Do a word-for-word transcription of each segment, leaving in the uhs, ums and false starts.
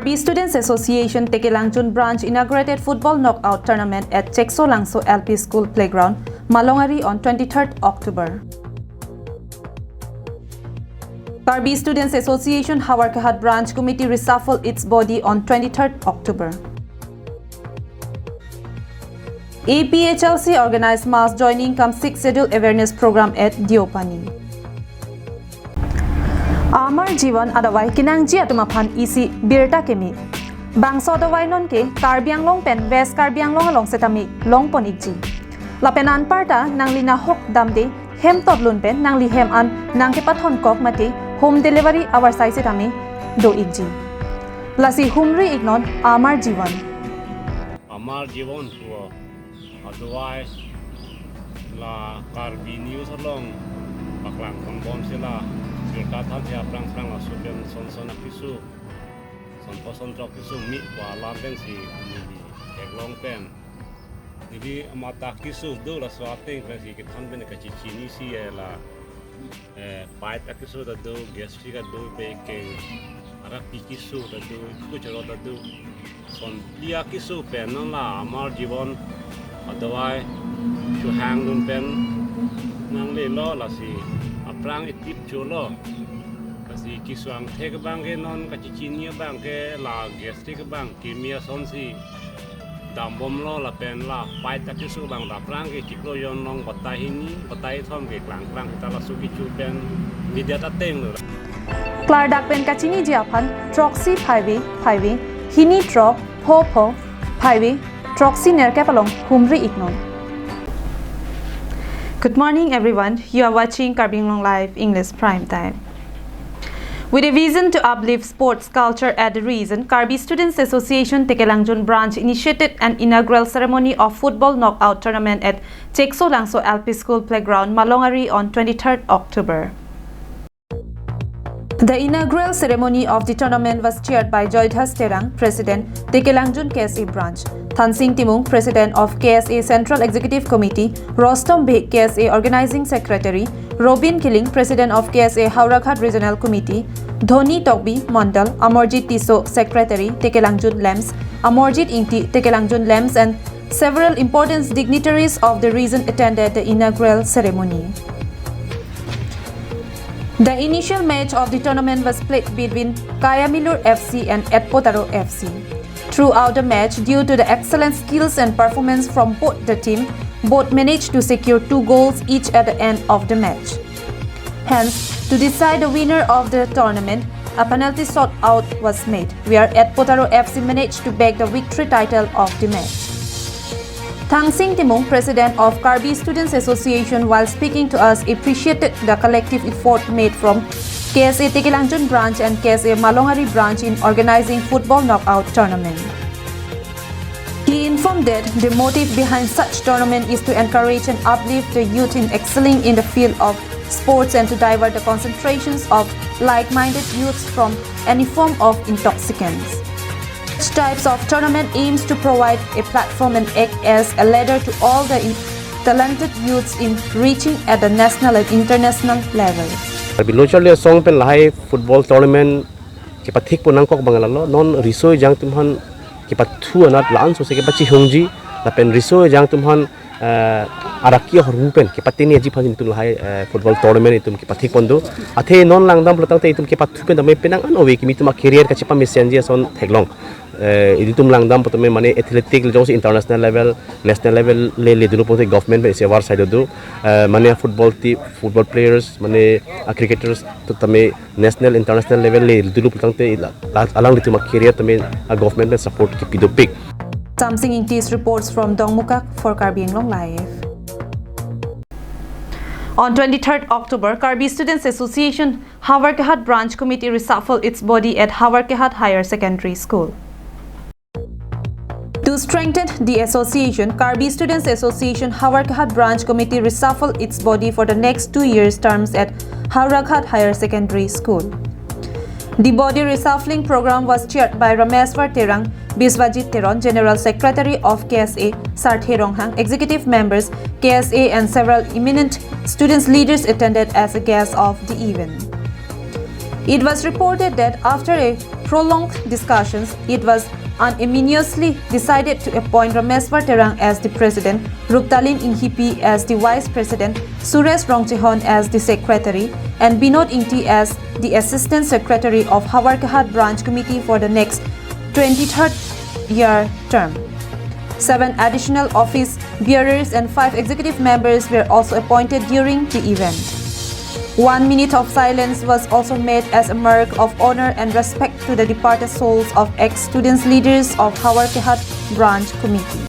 Karbi Students Association Tekelangjun Branch inaugurated football knockout tournament at Chekso Langso L P School playground, Malongari on twenty-third October. Karbi Students Association Howraghat Branch Committee reshuffle its body on twenty-third October. A P H L C organized mass joining cum Sixth Schedule awareness program at Deopani. Amar Jivan adavai kenangji atum aphan isi birta keme. Bangso adavai nonke Karbi Anglong pen West Karbi Anglong along setame longpon ikji. Lapen anparta nangli nahok damde hem totlun pen nangli hem an nangkepathon kok mate home delivery avarsai setame do ikji. Lasi humri iknon Amar Jivan. Amar Jivan pu adavai la Karbi News along paklang ponbom sila birta than aphrang phrang laso pen son son akeso, son po son throk keso mi pu alam pensi neli theklong pen. Neli amat akeso do laso ateng pensi kethan pen kachechinisi la eh, pait akeso ta do, gastric ta do, pen ke araki keso ta do, kuchoro ta do. Son phli akeso pen non la Amar Jivan adavai chohangdun pen nanglelo lasi aphrang itip cholo. Lasi keso angthek abangke non kachechini abangke la gastric abang keme asonsi dambomlo lapen la pait akeso abang ta aphrang ke chiklo jon along batai hini, batai kethom ke klangklang ta laso kecho pen media ta tenglo. Klardak pen kachiniji aphan throksi phaive phaive, hini throk, pho pho, phaive, throksi nerkep along humri iknon. Good morning, everyone. You are watching Karbi Anglong Live English Prime Time. With a vision to uplift sports culture at the region, Karbi Students Association Tekelangjun Branch initiated an inaugural ceremony of football knockout tournament at Chekso Langso L P School playground, Malongari on twenty-third October. The inaugural ceremony of the tournament was chaired by Joydas Terang, President, Tekelangjun K S A Branch, Thansing Timung, President of K S A Central Executive Committee, Rostom Bey, K S A Organizing Secretary, Robin Killing, President of K S A Howraghat Regional Committee, Dhoni Tokbi, Mandal, Amarjit Tisso, Secretary, Tekelangjun LAMPS, Amarjit Ingti, Tekelangjun LAMPS, and several important dignitaries of the region attended the inaugural ceremony. The initial match of the tournament was played between Kayamilur F C and Etpotaro F C. Throughout the match, due to the excellent skills and performance from both the team, both managed to secure two goals each at the end of the match. Hence, to decide the winner of the tournament, a penalty shot out was made, where Etpotaro F C managed to bag the victory title of the match. Thangsing Timung, President of Karbi Students Association, while speaking to us, appreciated the collective effort made from K S A Tekelangjun branch and K S A Malongari branch in organizing football knockout tournament. He informed that the motive behind such tournament is to encourage and uplift the youth in excelling in the field of sports and to divert the concentrations of like-minded youths from any form of intoxicants. Such types of tournament aims to provide a platform and act as a ladder to all the in-, talented youths in reaching at the national and international level. Karbi Lo Charli Asong pen lahai football tournament kepathik pon nangkok abang lalo, non riso ejang atum aphan kepathu anat la-an sose kepachihungji, lapen riso ejang atum aphan, eh, araki ahormu pen kepateni aji aphan itum lahai, eh, football tournament itum kepathik pon do. Athe non langdam pulotangte itum kepathu pen tame penang an ove kimi itum a-career kachepamesenji ason theklong. Eh, itum langdam pulotame mane athletic le jongsi international level, national level le ledunlo pulote government pen isi avarsai do do. Eh, mane football team, football players, mane a-cricketers to tame national, international level ledunlo pulotangte la, la, alanglitum a-career tame a-government pen support kipi dopik. Samsing Ingtis reports from Dongmukak for Karbi Anglong Live. On twenty-third October, Karbi Students Association Howraghat Branch Committee reshuffled its body at Howraghat Higher Secondary School. To strengthen the association, Karbi Students Association Howraghat Branch Committee reshuffled its body for the next two years terms at Howraghat Higher Secondary School. The body reshuffling program was chaired by Rameshwar Terang, Biswajit Teron, General Secretary of K S A, Sarthe Ronghang, executive members, K S A, and several eminent students leaders attended as a guest of the event. It was reported that after a prolonged discussions, it was unanimously decided to appoint Rameshwar Terang as the president, Ruptalin Inghipi as the vice president, Suresh Rongchehon as the secretary, and Binod Ingti as the assistant secretary of Howraghat Branch Committee for the next twenty-third year term. Seven additional office bearers and five executive members were also appointed during the event. One minute of silence was also made as a mark of honor and respect to the departed souls of ex-students leaders of Howraghat Branch Committee.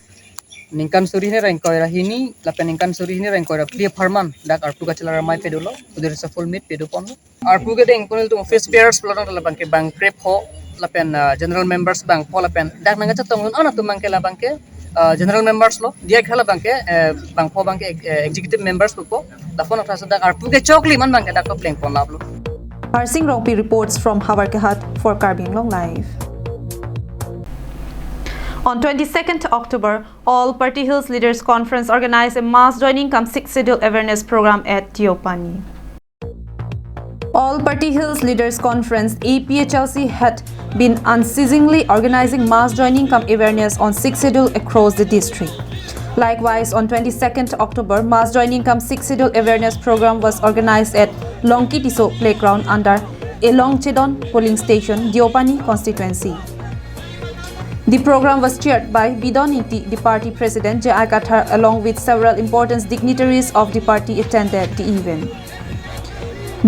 Ningkan suri hini ra ingkoi ra hini, lapen ningkan suri hini ra ingkoi ra phli apharman, dak arpu kachelar amei pedolo, uder sa full meet pedo ponlo. Arpu kedeng pon ilitum office bearers pulo tangte labangke bang krepho, lapen, ah, general members bangpho, lapen dak nangkachetong lun ana tum bangke labangke, ah, general members lo, diak hala bangke, eh, bangpho bangke, eh, executive members pupo, lapen athasa dak arpu kechokli man bangke dak to pleng pon laplo. Harsing Rongpi reports from Howraghat for Karbi Anglong Live. On twenty-second October, All Party Hills Leaders Conference organized a mass joining cum Sixth Schedule awareness program at Deopani. All Party Hills Leaders Conference, A P H L C, had been unceasingly organizing mass joining cum awareness on Sixth Schedule across the district. Likewise, on twenty-second October, mass joining cum Sixth Schedule awareness program was organized at Longki Tisso Playground under Elong Chedon Polling Station, Deopani constituency. The program was chaired by Bidon Ingti, the party president, J I Kathar, along with several important dignitaries of the party attended the event.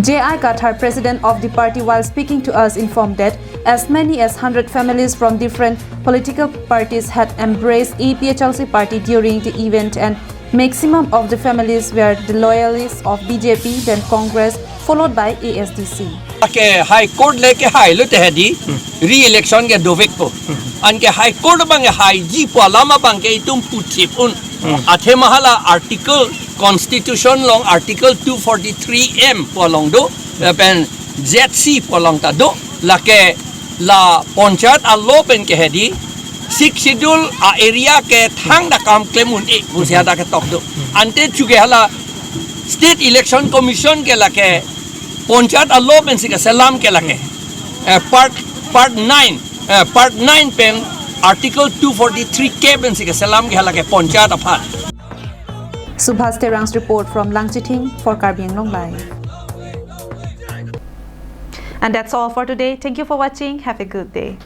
J I Kathar, president of the party, while speaking to us, informed that as many as hundred families from different political parties had embraced A P H L C party during the event, and maximum of the families were the loyalists of B J P, then Congress, followed by A S D C. Ke High Court le kehai lo te hedi, re-election ke dovekpo. Anke High Court abang haiji pu alam abangke itum puthip un. Athema hala article, constitution along article two forty-three M pu along do, lapen Z C pu along ta do, lake la panchayat alo pen ke hedi, Sixth Schedule a-area ke thangta kam klem un-e pusi hadak ketok do. Ante chuke hala State Election Commission ke lake panchayat alo pensi keselam ke lake, eh, part, part nine, eh, part nine pen article two forty-three K pensi keselam ke lake panchayat aphan. Subhas Terang's report from Langchithing for Karbi Anglong Live. And that's all for today. Thank you for watching. Have a good day.